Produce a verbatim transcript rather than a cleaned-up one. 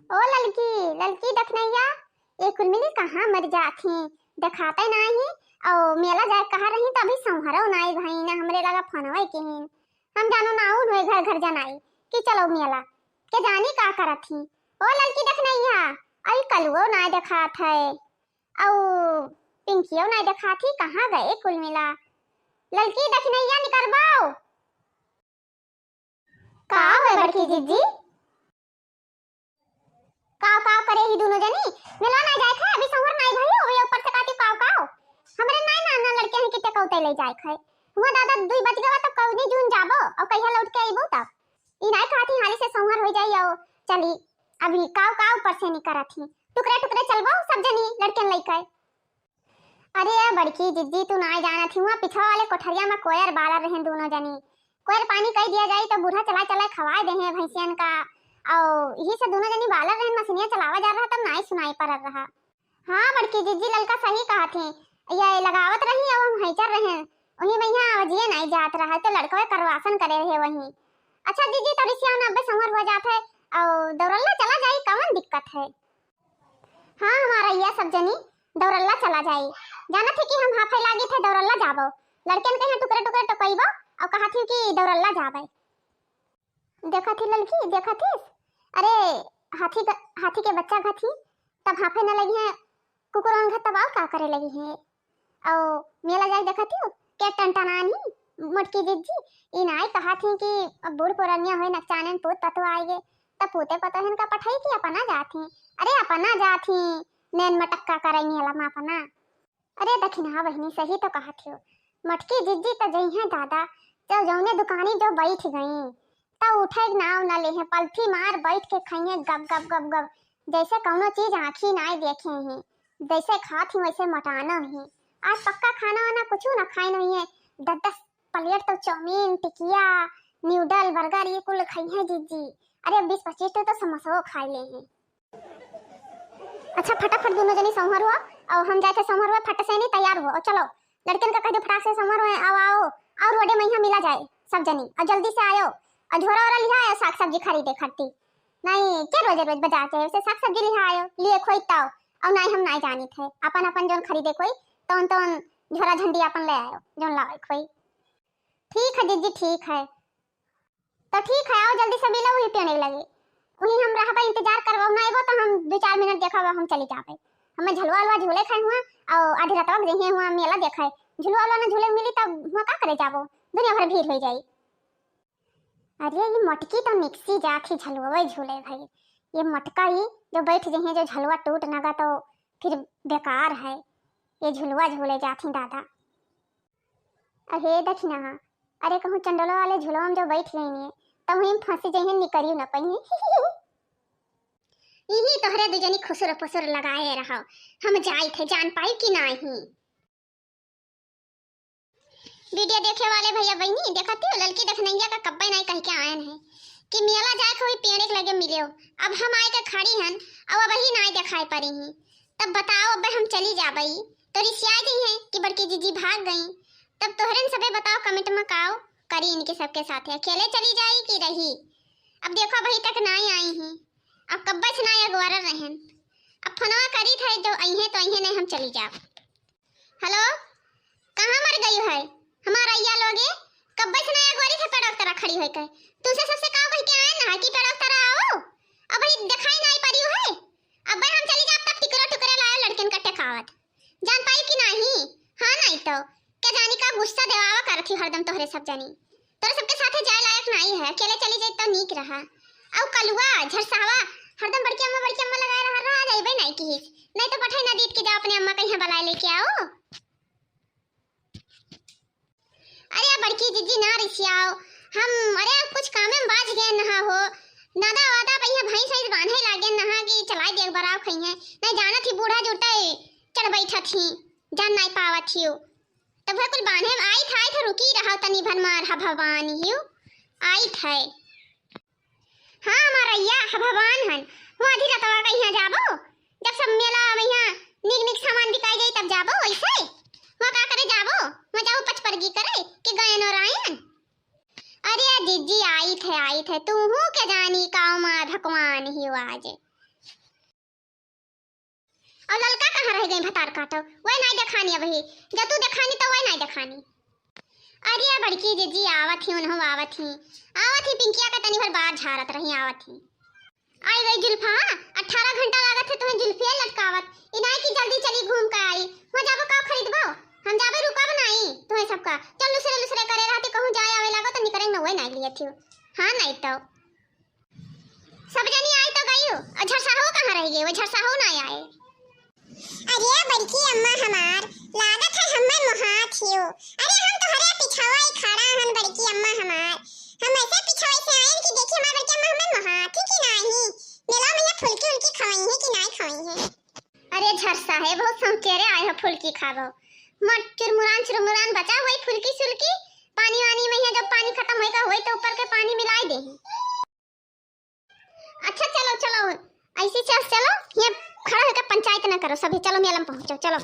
ओ ललकी, ललकी दखनैया, ए कुल मिली कहाँ मर जात ही, देखाते नाहीं। औ मेला जाए कहा रही त अभी संहरो नाई भई ना, हमरे लगा फोनवे किहिन। हम जानो ना उन होए घर घर जनाई कि चलो मेला, के जानी का करत ही। ओ ललकी दखनैया, अभी कलुओ नाई देखात है, औ पिंकियो नाई देखात ही, कहाँ गए कुल मिला? ललकी दखनैया निकरबो। का है बड़की जिज्जी? काव काव करे ही दुनो जनी? मेलवा नाई जाए खे, अभी संवर नाई भई, अभी ऊपर से काती काव काव। हमरे नाई ना, ना लड़के हैं कि टेकौते ले जाए खे। हुआ दादा दुई बज गवा तब कौनी जून जाबो, और कहिया लौट के अइबो तब। ई नाई कहत ही हाली से संवर हो जाई, और चली। अभी काव काव ऊपर से निकरत ही। टुकड़े टुकड़े चलबो सब जनी लड़कन लइके। अरे ए बड़की जिज्जी, तू नाय जानत ही, हुआ पिछवा वाले कोठरिया में कोयर बालर रहेन दुनो जनी। कोयर पानी कई दिया जाई तो बूढ़ा चला चला खवाए देहे भैंसियन का। औ यही से दुनो जनी बालर रहेन, मशीनिया चलावा जा रहा तब नाय सुनाई पड़त रहा। हाँ बड़की जिज्जी, ललका सही कहत ही, ये लगावत रही, अब हम हैचर रहेन, वही में यहाँ आवाजिए नाय जात रहा तो लड़कवे करवासन करे रहे वही। अच्छा जिज्जी, तोरी सियान अब्बे संवर हो जात है, औ दौरल्ला चला जाई, कवन दिक्कत है? हाँ, हमारा यह सब जनी दौरल्ला चला जाई। जानत ही कि हम हाफे लागी थे दौरल्ला जाबो। लड़कन के यहाँ टुकड़े टुकड़े टोकइबो और कहत ही कि दौरल्ला जाबे। देखत ही ललकी, देखत ही, अरे हाथी ग-, हाथी के बच्चा घत ही, तब हाफे न लगी है कुकुरन घत, तब और का करे लगी है? औ मेला जाए देखत ही के टनटनानी मोटकी जिज्जी, ई नाई कहत ही कि अब बूढ़ पुरनिया होए नकचानन पूत पतोह आए गे, तब पूते पतोहन का पठाई कि अपना जात ही। अरे अपना जात ही, नैन मटक्का करे मेला में अपना। अरे दखिनहा बहिनी सही तो कहत ही, मोटकी जिज्जी तो जइहें दादा, जब जौने दुकानी जो बैठ गई, तब उठे के नाव न लेहे, पलथी मार बैठ के खइहें गप गप गप गप, जैसे कौनो चीज आँखी नाय देखे ही, जैसे खात ही वैसे मोटाना ही। आज पक्का खाना वाना कुछ न खाइन हुई है, दस दस प्लेट तो चाउमीन, टिकिया, नूडल, बर्गर ये कुल खइहें जिज्जी। अरे बीस पच्चीस ठो तो समोसो खा ले हैं। अच्छा फटाफट दुनो जनी संहर हुआ, और हम जाके संहर हुआ, फट से नहीं तैयार हुआ, और चलो लड़कन का कह दो फटाक से संहर हुए, आओ आओ, और रोडे में यहाँ मिला जाए सब जनी, और जल्दी से आयो, और झोरा ओरा लिहा आयो साग सब्जी खरीदे खरती, नहीं के रोजे रोज बाजार जाए, से साग सब्जी लिहा आयो, लिए खोई ताओ, और नहीं हम नहीं जानी थे, अपन अपन जौन खरीदे खोई, तौन तौन झोरा झंडी अपन ले आयो, जौन लावे खोई। ठीक है जिज्जी, ठीक है। तो ठीक है, आओ जल्दी से मिलो, वही पेड़े लगे। वही हम रहबे, इंतजार करबो, ना अइबो तो हम दो चार मिनट देखब, हम चली जाबे। हमें झलवा अलवा झूले खाए हुआ, और आधी रातवा के जइहे हुआ मेला देखे। झुलवा अलवा ना झूले मिली तब हुआ का करे जाबो, दुनिया भर भीड़ हो जाई। अरे ये मटकी तो निकसी जात ही झलुआ झूले भाई। ये मटका ही जो बैठ जइहे जो झलुआ टूट नगा तो फिर बेकार है। ये झुलुआ झूले जात ही दादा। अहे दखिनहा, अरे कहूँ चंडोला वाले झुलवा में जो बैठ गई ने, तब वहीं फंस जइहे, निकरियो न पइहे। यही तोहरे दुजनी खुसुर फुसुर लगाए रहो, हम जाई थे, जान पाई कि नाही। वीडियो देखे वाले भैया बहिनी, देखत हो ललकी दखनैया का कब्बे नाई कह के आयन है कि मेला जाए के हुई पेड़े के लगे मिले हो। अब हम आए के खड़ी हन, अब वही नाई दिखाई पड़ी ही। तब बताओ, अब हम चली जाबई तो रिसिया गई है कि बड़की जीजी भाग गई। तब तोहरन सबे बताओ कमेंट में काओ करी इनके सबके साथ, अकेले चली जाई कि रही? अब देखो अभी तक नाई आई ही, अब कब्बे से नाई अगवारा रहन। अब फोनवा करी थे जो अइहे तो अइहे, नहीं हम चली जाब। हेलो, कहाँ मर गई है हमारा या लोगे? कब्बे से नया गोरी थे पेड़ों की तरह खड़ी होके। तुमसे सबसे काव कह के आए ना कि पेड़ों की तरह आओ। अब भाई दिखाई नहीं पड़ी है। अब भाई हम चली जाब तब टुकड़े टुकड़े लाए लड़कन का टेकावत। जान पाई कि नाही? हाँ नहीं तो। क्या जानी का गुस्सा देवावा करत ही हरदम तोहरे सब जानी। तोरे सबके साथे जाए लायक नाई है, अकेले चली जाई तो नीक रहा। अउ कलुआ, झरसावा, हरदम बड़की अम्मा, बड़की अम्मा लगाए रहा, रहा जाइबे नाई किहिस। नहीं तो पठाई ना दीत कि जा अपने अम्मा कहीं बलाए लेके आओ। अरे बड़की जीजी ना रिसियाओ, हम, अरे कुछ कामे में बाज गए नहा हो, नादा वादा पहिया भैंस ऐस बांधे लागे नहा कि चलाए देख बराव खइहे, नहीं जानत ही बूढ़ा जुटे चढ़ बैठत ही, जान नाई पावत ही। तब वह कुल बांधे में आई था, आई था, रुकी रहा तनी भर मार हा भवान हियो, आई था। हाँ, हमार रैया ह भगवान हन। हुआ आधी रतवा का यहाँ जाबो, जब सब मेला में यहाँ निक निक सामान बिकाई जाई तब जाबो। वैसे हुआ का करे जाबो? हुआ जाबो पचपरगी करे कि गयन और आयन। अरे जिज्जी, आई थे, आई थे, तू हूँ के जानी काव मार भगवान ही आज। और ललका कहाँ रह गई भतार काटो? वही नाई देखानी अबही। जब तू देखानी तो वही नाई देखानी। अरे बड़की जीजी आवत ही, उन्हों आवत ही। आवत ही, पिंकिया का तनी भर बार झारत रही, आवत ही। आई गई जुल्फा, अठारह घंटा लागत है तुम्हें जुल्फिया लटकावत। ई नाई कि जल्दी चली घूम के आई। वहाँ जाबो का खरीदबो? हम जाबे रुकब नाई तुम्हें सबका। चल लुसरे लुसरे करे रहती, कहूँ जाए आवे लागो तो निकरे न हुए नाई लिए थियो। हाँ नाई तो। सब जनी आई तो गई हो, और झरसाहो कहाँ रह गए? वो झरसाहो ना आए। अरे बड़की अम्मा हमार, लागत है हमें मोहात हियो। अरे हम तोहरे पिछवा ही खड़ा हन बड़की अम्मा हमार। हम ऐसे पिछवा से आयन कि देखी हमार बड़की अम्मा हमें मोहात ही कि नाही। मेला में ये फुलकी उलकी खवाई है कि नाही खवाई है। अरे झरसा है, बहुत सौंचेरे आए हो फुलकी खाबो। मत चुरमुरान चुरमुरान बचा हुई फुलकी सुलकी। पानी वानी में है, जब पानी खत्म होएगा हुई तो ऊपर के पानी मिलाई दे। अच्छा चलो चलो, ऐसी चल चलो, ये खड़ा होकर पंचायत ना करो सभी, चलो मेला में पहुँचो, चलो।